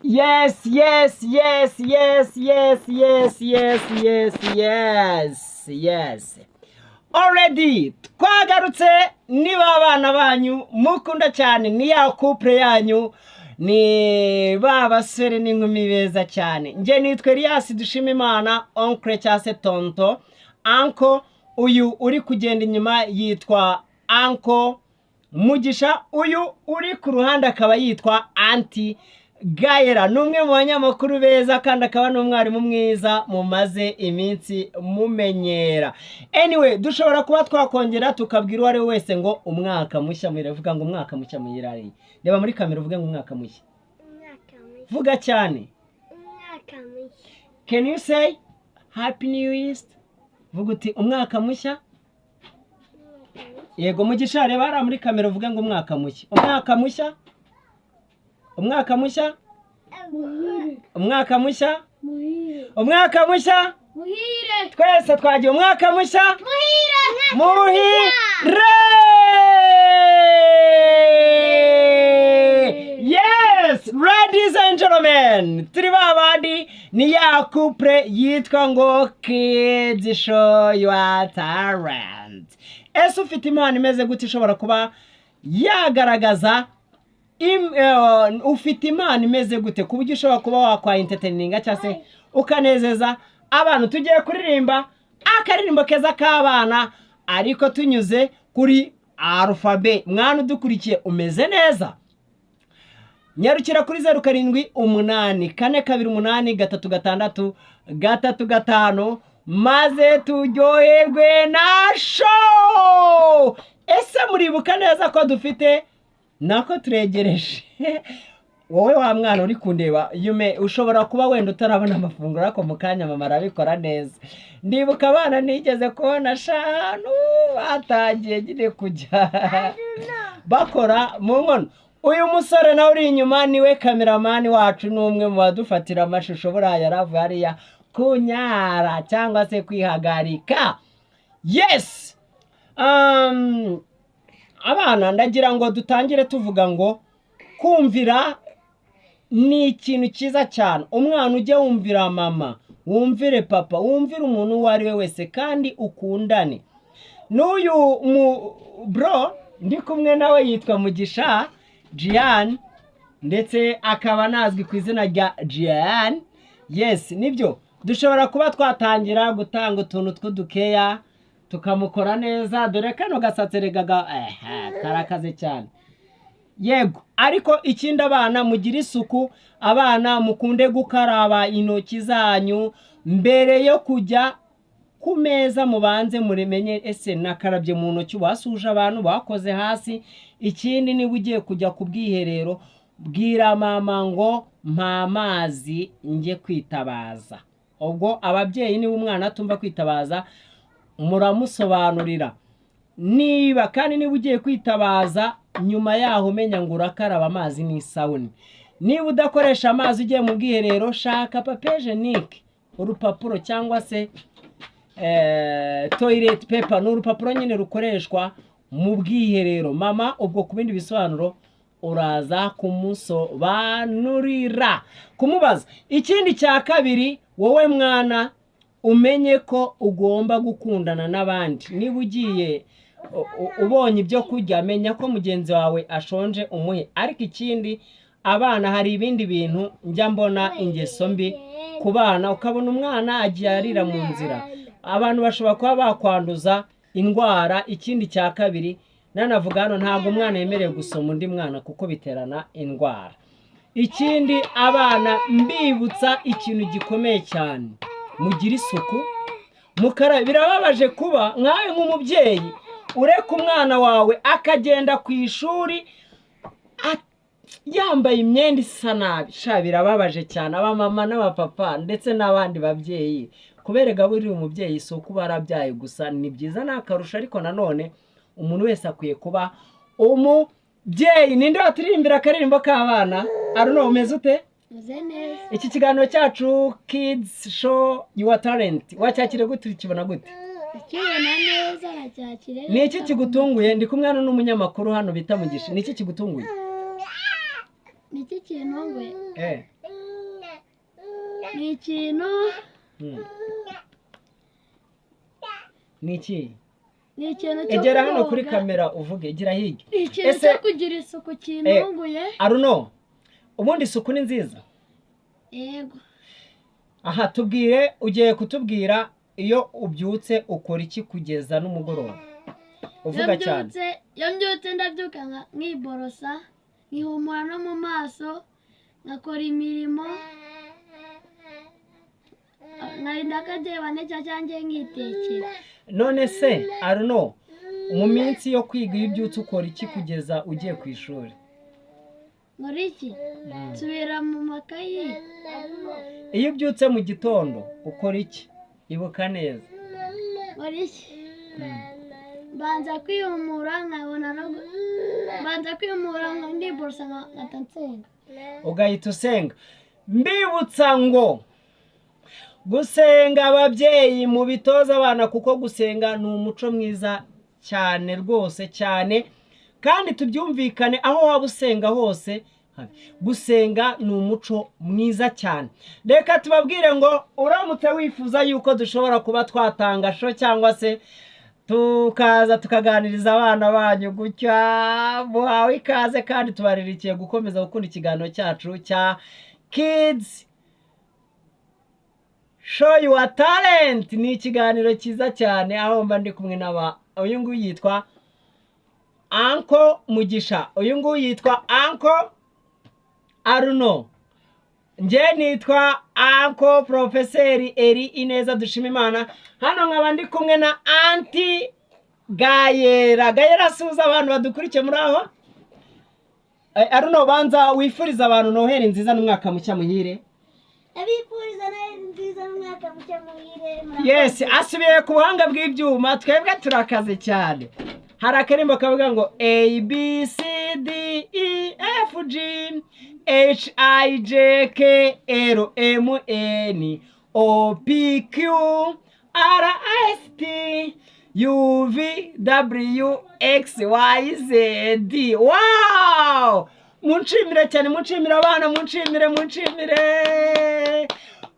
Yes, yes, yes, yes, yes, yes, yes, yes, yes, yes. Already twagarutse, niba abana banyu mukunda cyane, ni ya couple yanyu, ni ba basore n'inkumi beza cyane. Njye nitwa Elias Dushimimana, oncle cyangwa se tonto, uncle. Uyu uri kugenda inyuma yitwa Uncle Mugisha, uyu uri ku ruhande akaba yitwa Aunty Gayera. Ni umwe mu banyamakuru beza kandi akaba n'umwarimu mwiza mumaze iminsi mumenyera. Anyway, dushobora kuba twakongera tukabwira uwo ari we wese ngo umwaka mushya muhire. Vuga ngo umwaka mushya muhire. Reba muri kamera uvuge ngo umwaka mushya. Umwaka mushya. Vuga cyane. Umwaka mushya. Can you say happy new year? Vuga uti umwaka mushya. Yego Mugisha, reba hariya muri kamera uvuge ngo umwaka mushya. Umwaka mushya. Umwaka mushya. Umwaka mushya. Muhire. Umwaka mushya. Muhire. Twese twagiye umwaka mushya. Muhire. Muhire. Yes, ladies and gentlemen, turi ba bandi, ni ya couple yitwa ngo Kids Show Your Talent. Ese ufite impano imeze gute ishobora kuba yagaragaza ufite impano imeze gute ku buryo ushobora kuba wakwa entertaininga cyangwa se ukanezeza abantu? Tugiye kuririmba akaririmbo keza k'abana ariko tunyuze kuri alphabet. Mwana udukurikiye umeze neza, nyarukira kuri 0 7 8 4 2 8 3 6 3 5 maze turyoherwe na show. Ese muribuka neza ko dufite nako turegereje? Wowe wa mwana uri kundeba yume, ushobora kuba wenda utarabona amafunguro, ariko mu kanya mama arabikora neza. Ndibuka abana nigeze kubona shanu batangiye nyine kujya bakora mu nkono. Uyu musore nawe uri inyuma niwe kameramani wacu, ni umwe mu badufatira amashusho. Buriya yaravuye hariya kunyara cyangwa se kwihagarika. Yes, abana ndagira ngo dutangire tuvuga ngo kumvira ni ikintu cyiza cyane. Umwana ujye wumvira mama, wumvire papa, wumvire umuntu uwo ari we wese kandi ukundane. N'uyu mu bro ndi kumwe nawe yitwa Mugisha Gian, ndetse akaba anazwi ku izina rya Gian. Yes, nibyo, dushobora kuba twatangira gutanga utuntu tw'udukeya tukamukora neza. Dore kano gasatsi rega karakaze cyane. Yego, ariko ikindi abana mugire isuku, abana mukunde gukaraba intoki zanyu mbere yo kujya ku meza, mubanze muremenye ese nakarabye mu ntoki, wasuje abantu bakoze hasi. Ikindi, niba ugiye kujya ku bwiherero, bwira mama ngo mpa amazi njye kwitabaza. Ubwo ababyeyi, niba umwana atumva kwitabaza, muramusobanurira. Niba kandi niba ugiye kwitabaza, nyuma yaho umenya ngo urakaraba amazi n'isabune. Niba udakoresha amazi ugiye mu bwiherero, shaka papier hygiénique, urupapuro cyangwa se toilet paper, ni urupapuro nyine rukoreshwa mu bwiherero. Mama ubwo ku bindi bisobanuro uraza kumusobanurira, kumubaza. Ikindi cya kabiri, wowe mwana umenye ko ugomba gukundana n'abandi. Niba ugiye ubonye ibyo kurya, menya ko mugenzi wawe ashonje, umuhe. Ariko ikindi, abana, hari ibindi bintu njya mbona, ingeso mbi ku bana, ukabona umwana agiye arira mu nzira, abantu bashobora kuba bakwanduza indwara. Ikindi cya kabiri nanavuga hano, ntabwo umwana yemerewe gusoma undi mwana kuko biterana indwara. Ikindi, abana, mbibutsa ikintu gikomeye cyane: mugire isuku, mukara. Birababaje kuba nkawe nk'umubyeyi ureka umwana wawe akagenda ku ishuri yambaye imyenda isa nabi. Sha, birababaje cyane, abamama n'abapapa ndetse n'abandi babyeyi. Kuberega buriya umubyeyi si uko uba warabyaye gusa, ni byiza, ni akarusho, ariko nanone umuntu wese akwiye kuba umubyeyi. Ninde waturirimbira akaririmbo k'abana? Aruno, umeze ute? Meze neza. Iki kiganiro cyacu Kids Show Your Talent wacyakire gute? Ukibona gute? Ukibona neza, aracyakira. Ni iki kigutunguye? Ndi kumwe hano n'umunyamakuru hano bita Mugisha. Ni iki kigutunguye? Ni iki kintunguye? Eh. Ni ikintu. Ni iki? Ni ikintu cyo Egera hano kuri kamera uvuge, egera hirya. Ni ikintu cyo kugira isuku kinunguye. Aruno, ubundi isuku ni nziza? Yego. Aha, tubwire, ugiye kutubwira iyo ubyutse ukora iki kugeza n'umugoroba? Uvuga cyane. Iyo mbyutse ndabyuka nkiborosa, nkihumura no mu maso, nkakora imirimo, nkarinda akabyeyi banekera cyangwa nkitekera. None se Aruno, mu minsi yo kwiga iyo ubyutse ukora iki kugeza ugiye ku ishuri? Nkora iki? Nsubira mu makayi. Iyo ubyutse mu gitondo ukora iki? Ibuka neza. Nkora iki? Mbanza kwihumura nkabona no mbanza kwihumura ndiborosa nkahita nsenga. Ugahita usenga. Mbibutsa ngo gusenga ababyeyi mubitoza abana, kuko gusenga ni umuco mwiza cyane rwose cyane, kandi tubyumvikane aho waba usenga hose, gusenga ni umuco mwiza cyane. Reka tubabwire ngo uramutse wifuza yuko dushobora kuba twatanga show cyangwa se tukaza tukaganiriza abana banyu gutya, muhawe ikaze, kandi tubaririkiye gukomeza gukunda ikiganiro cyacu cya Kids Show Your Talent. Ni ikiganiro cyiza cyane aho mba ndi kumwe n'aba, uyu nguyu yitwa Uncle Mugisha, uyu nguyu yitwa Uncle Aruno, njye nitwa Uncle Profeseri Eri Ineza Dushimimana. Hano nkaba ndi kumwe na Auntie Gayera. Gayera, asuhuza abantu badukurikiye muri aho. Aruno, banza wifuriza abantu Noheli nziza n'umwaka mushya muhire. Abifuriza Noheli nziza n'umwaka mushya muhire. Yes, asubiye ku buhanga bw'ibyuma, twebwe turakaze cyane. Hari akarimbo kavuga ngo A B C D E F G H I J K L M N O P Q R S T U V W X Y Z. Wow! Munshimire cyane, munshimire abana, munshimire, munshimire.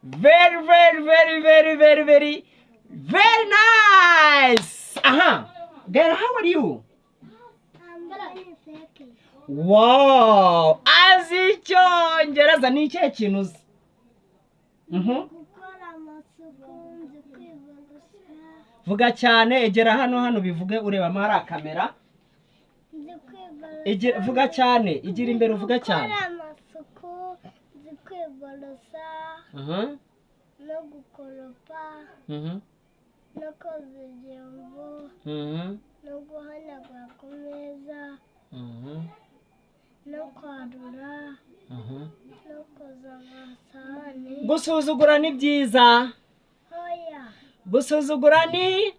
Very, very, very, very, very, very, very nice. Aha. Girl, how are you? Wow! Azi icyongereza. Ni ikihe kintu uzi? Gukora amasuku, nzi kwiborosa. Vuga cyane, egera hano hano bivuge urebamo hari kamera. Nzi kwiborosa. Vuga cyane, igira imbere uvuga cyane. Gukora amasuku, nzi kwiborosa. No gukoropa. No koza ibyombo. No guhanagura ku meza. No kwarura. No koza amasahani. Gusuzugura ni byiza. Oya. Gusuzugura ni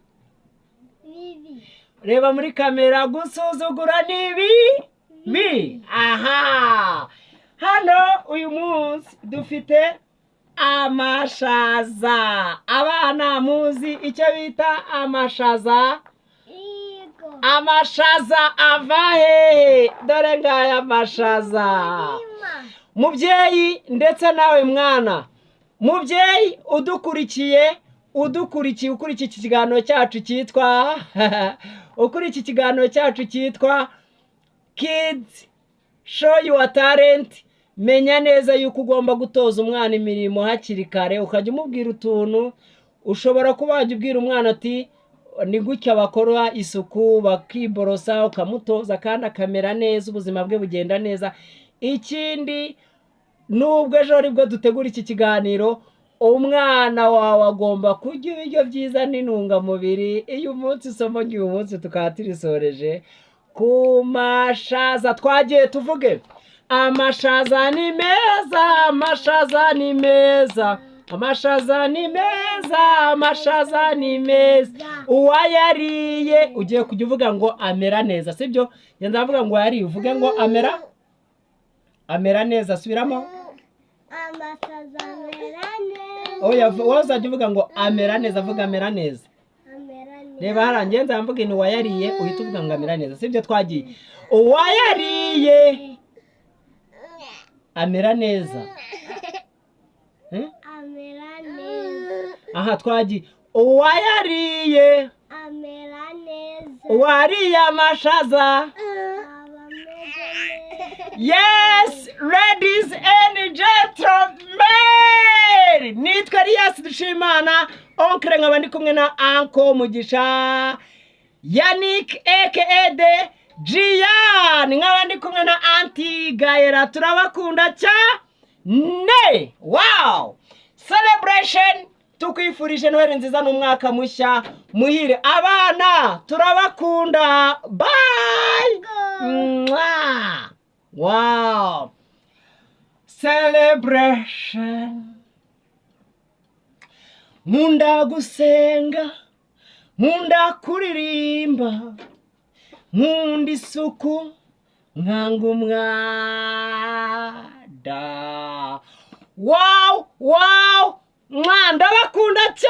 bibi. Reba muri kamera, gusuzugura ni bibi. Aha. Hano uyu munsi dufite amashaza. Abana muzi icyo bita amashaza? Yego. Amashaza ava hehe? Dore ngaya amashaza. Mubyeyi ndetse nawe mwana, mubyeyi udukurikiye, udukurikiye ukurikiye iki kiganiro cyacu cyitwa ukurikiye ikiganiro cyacu cyitwa Kids Show Your Talent, menya neza yuko ugomba gutoza umwana imirimo hakiri kare, ukajya umubwira utuntu. Ushobora kuba wajya ubwira umwana ati ni gutya bakora isuku, bakiborosa, ukamutoza kandi akamera neza, ubuzima bwe bugenda neza. Ikindi, nubwo ejo aribwo dutegura iki kiganiro, umwana wawe agomba kurya ibiryo byiza n'intungamubiri. Iyo umunsi isomo ry'uyu munsi tukaba turisoreje ku mashaza. Twagiye tuvuge amashaza ni meza, amashaza ni meza, amashaza ni meza, amashaza ni meza. Uwayariye, ugiye kujya uvuga ngo amera neza, sibyo? Ngenda ndavuga ngo yariye, uvuge ngo amera, amera neza. Subiramo. Amashaza amera neza. Oya, wowe uzajya uvuga ngo amera neza, avuga amera neza. Amera neza. Reba hariya, ngenza mvuga ni uwayariye, uhita uvuga ngo amera neza, sibyo? Twagiye. Uwayariye amera neza. Aha twagiye. Uwayariye amera neza. Uwariye amashaza aba ameze neza. Yes, ladies and gentlemen, nitwa Elias Dushimana, oncle, nkaba ndi kumwe na uncle Mugisha Yannick aka de Gian, nkaba ndi kumwe na auntie Gaera. Turabakunda cyane. Wow, celebration! Tukwifurije Noheli nziza n'umwaka mushya muhire. Abana turabakunda, bye. Mwah. Wow, celebration! Nkunda gusenga, nkunda kuririmba, nkunda isuku, nkanga umwanda. Wow, wow! Mwa, ndabakunda cyane.